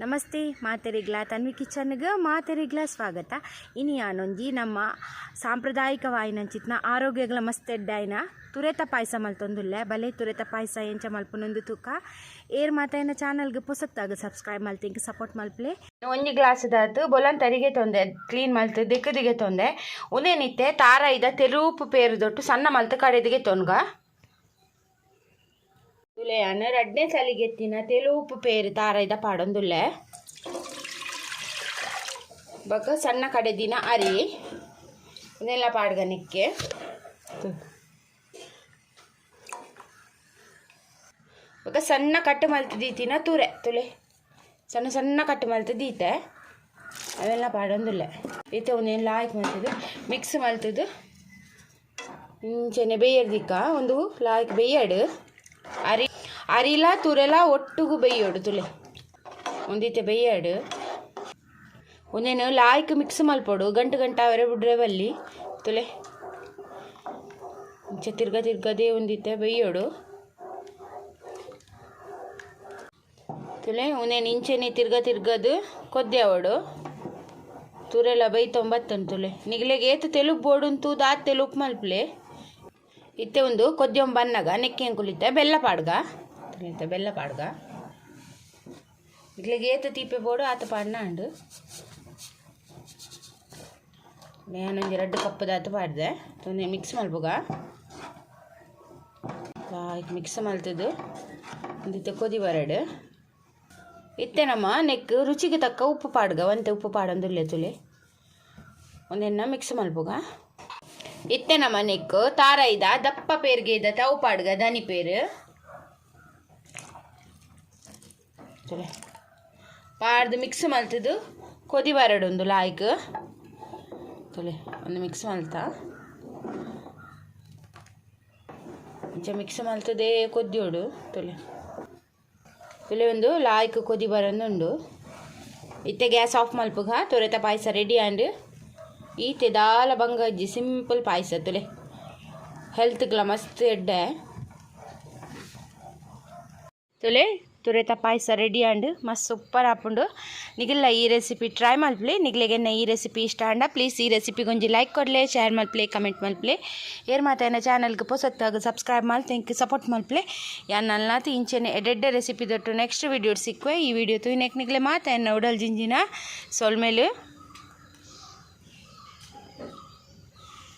ನಮಸ್ತೆ ಮಾತೆರಿಗ್ಲಾ ತನ್ವಿ ಕಿಚನ್ಗೆ ಮಾತೆರಿಗ್ಲಾ ಸ್ವಾಗತ. ಇನಿ ಯಾನೊಂಜಿ ನಮ್ಮ ಸಾಂಪ್ರದಾಯಿಕವಾಯಿನಂಚಿತ್ನ ಆರೋಗ್ಯಗಳ ಮಸ್ತ್ ಎಡ್ಡಾಯಿನ ತುರೆತ ಪಾಯಸ ಮಲ್ತೊಂದುಲ್ಲೆ. ಬಲೆ ತುರೆತ ಪಾಯಸ ಎಂಚ ಮಲ್ಪುನೊಂದು ತೂಕ. ಏರ್ ಮಾತಾಯಿನ ಚಾನಲ್ಗೆ ಪೊಸತ್ತಾಗ ಸಬ್ಸ್ಕ್ರೈಬ್ ಮಲ್ತಿಂಕ್ ಸಪೋರ್ಟ್ ಮಲ್ಪಲೆ. ಒಂಜಿ ಗ್ಲಾಸ್ ದಾತು ಬೊಲನ್ ತರಿಗೆ ತೊಂದೆ ಕ್ಲೀನ್ ಮಲ್ತು ದಿಕ್ಕದಿಗೆ ತೊಂದೆ ಉಂದೇನಿತ್ತೆ ತಾರಾಯಿದ ತೆಲೂಪು ಪೇರು ದೊಟ್ಟು ಸಣ್ಣ ಮಲ್ತು ಕಡೆದಿಗೆ ತೊನ್ಗ. ತುಲೆಯಾನ ರಡ್ನೇ ಸಲಿಗೆತ್ತಿನ ತೆಲೂಪು ಪೇರು ತಾರಾಯಿದ ಪಾಡೊಂದುಲ್ಲೆ. ಬೊಕ ಸಣ್ಣ ಕಡೆದಿನ ಅರಿ ಇದೆಲ್ಲ ಪಾಡ್ಗನಿಕ್ಕೆ. ಬೊಕ ಸಣ್ಣ ಕಟ್ಟು ಮಲ್ತು ದೀತಿನ ತುರೆ ತುಲೆ ಸಣ್ಣ ಸಣ್ಣ ಕಟ್ಟು ಮಲ್ತು ದೀತೆ ಅವೆಲ್ಲ ಪಾಡೊಂದುಲ್ಲೆ. ಇತ್ತೆ ಒಂದೇನು ಲಾಯ್ಕ್ ಮಲ್ತದು ಮಿಕ್ಸ್ ಮಲ್ತದು ಇಂಚೆನೆ ಬೇಯರ್ದಿಕ್ಕ ಒಂದು ಲಾಯ್ಕ್ ಬೇಯಡು. ಅರಿ ಅರಿಲ ತುರೆಲ ಒಟ್ಟುಗು ಬೇಯೋಡು ತುಲೆ ಒಂದಿತ್ತೆ ಬೇಯಡು. ಒಂದೇನು ಲಾಯ್ಕ್ ಮಿಕ್ಸ್ ಮಲ್ಪೊಡು ಗಂಟು ಗಂಟು ಅವರೆ ಬುಡ್ರೆ ಬಲ್ಲಿ ತುಲೆ ಇಂಚೆ ತಿರ್ಗ ತಿರ್ಗದೇ ಒಂದಿತ್ತೆ ಬೇಯೋಡು ತುಲೆ. ಒಂದೇನು ಇಂಚೆನೆ ತಿರ್ಗ ತಿರ್ಗದು ಕೊದ್ದೆ ಅವಡು ತುರೆಲ ಬೈತೊಂಬತ್ತನ್ ತುಲೆ. ನಿಗ್ಲೆಗ್ ಏತ್ ತೆಲುಪು ಬೋಡುಂತು ದಾತ್ ತೆಲುಪು ಮಲ್ಪಲೆ. ಇತ್ತೆ ಒಂದು ಕೊದ್ಯೊಂಬ ಬನ್ನಗ ನೆಕ್ಕೆ ಕುಲಿತೆ ಬೆಲ್ಲ ಪಾಡ್ಗ ತುಲಿತೆ ಬೆಲ್ಲ ಪಾಡ್ಗ. ನಿಗ್ಲೆಗ್ ಏತ್ ತೀಪೆ ಬೋಡು ಆತ ಪಾಡ್ನ ಅಂಡು. ഞാനೊಂಜಿ ರಡ್ಡ್ ಕಪ್ಪುದಾತ್ ಪಾಡ್ದೆ. ಒಂಜಿ ಮಿಕ್ಸ್ ಮಲ್ಪುಗ ಲಾಯ್ಕ್ ಮಿಕ್ಸ್ ಮಲ್ತುದು ಒಂದಿತ್ತೆ ಕೊದಿ ಬರಡು. ಇತ್ತೆ ನಮ್ಮ ನೆಕ್ ರುಚಿಗೆ ತಕ್ಕ ಉಪ್ಪು ಪಾಡ್ಗ, ಒಂತೆ ಉಪ್ಪು ಪಾಡೊಂದುಲ್ಲೆ ತುಲೆ. ಒಂದೆನ್ನ ಮಿಕ್ಸ್ ಮಲ್ಪುಗ. ಇತ್ತೆ ನಮ್ಮ ನೆಕ್ ತಾರಾಯಿದ ದಪ್ಪ ಪೇರ್ಗೆ ಇದ್ದ ತವು ಪಾಡ್ಗ ದನಿ ಪೇರು ತುಲೆ ಪಾಡ್ದು ಮಿಕ್ಸ್ ಮಲ್ತುದು ಕೊದಿ ಬರಡು ಒಂದು ಲಾಯ್ಕ್ ತುಲೆ. ಒಂದು ಮಿಕ್ಸ್ ಮಲ್ತ ಇಂಚ ಮಿಕ್ಸ್ ಮಲ್ತದೆ ಕೊದ್ಯೋಡು ತುಲೆ ತುಲೆ. ಒಂದು ಲಾಯ್ಕ್ ಕೊದಿ ಬರೊಂದುಂಡು. ಇತ್ತೆ ಗ್ಯಾಸ್ ಆಫ್ ಮಲ್ಪುಗ. ತುರೆತ ಪಾಯಸ ರೆಡಿ ಆಂಡ್. ಈತೆ ದಾಲ ಬಂಗಜ್ಜಿ, ಸಿಂಪಲ್ ಪಾಯಸ ತುಲೆ. ಹೆಲ್ತ್ಗ್ಲ ಮಸ್ತ್ ಎಡ್ಡೆ ತುಲೆ. ತುರೆತ ಪಾಯಸ ರೆಡಿ ಆಂಡ್, ಮಸ್ತ್ ಸೂಪರ್ ಆಪುಂಡು. ನಿಗಲ್ಲ ಈ ರೆಸಿಪಿ ಟ್ರೈ ಮಲ್ಪಲೆ. ನಿಗ್ಲೆಗೆನ್ನ ಈ ರೆಸಿಪಿ ಇಷ್ಟ ಆಂಡ ಪ್ಲೀಸ್ ಈ ರೆಸಿಪಿಗೆ ಒಂಜಿ ಲೈಕ್ ಕೊಡ್ಲೆ, ಶೇರ್ ಮಲ್ಪಲೆ, ಕಮೆಂಟ್ ಮಲ್ಪಲೆ. ಏರ್ ಮಾತಾಯಿನ ಚಾನಲ್ಗೆ ಪೊಸತ್ತಾಗ ಸಬ್ಸ್ಕ್ರೈಬ್ ಮಲ್ತ್ ಸಪೋರ್ಟ್ ಮಲ್ಪಲೆ. ಯಾನ್ ನಲ್ನಾತ್ ಇಂಚೆನೆ ಎಡ್ಡೆಡ್ಡೆ ರೆಸಿಪಿ ದೊಟ್ಟು ನೆಕ್ಸ್ಟ್ ವಿಡಿಯೋ ಸಿಕ್ಕುವೆ. ಈ ವಿಡಿಯೋ ತೂಯಿನೆಕ್ ನಿಗ್ಲೆ ಮಾತಾಯಿನ ಉಡಲ್ ಜಿಂಜಿನ ಸೊಲ್ಮೆಲು.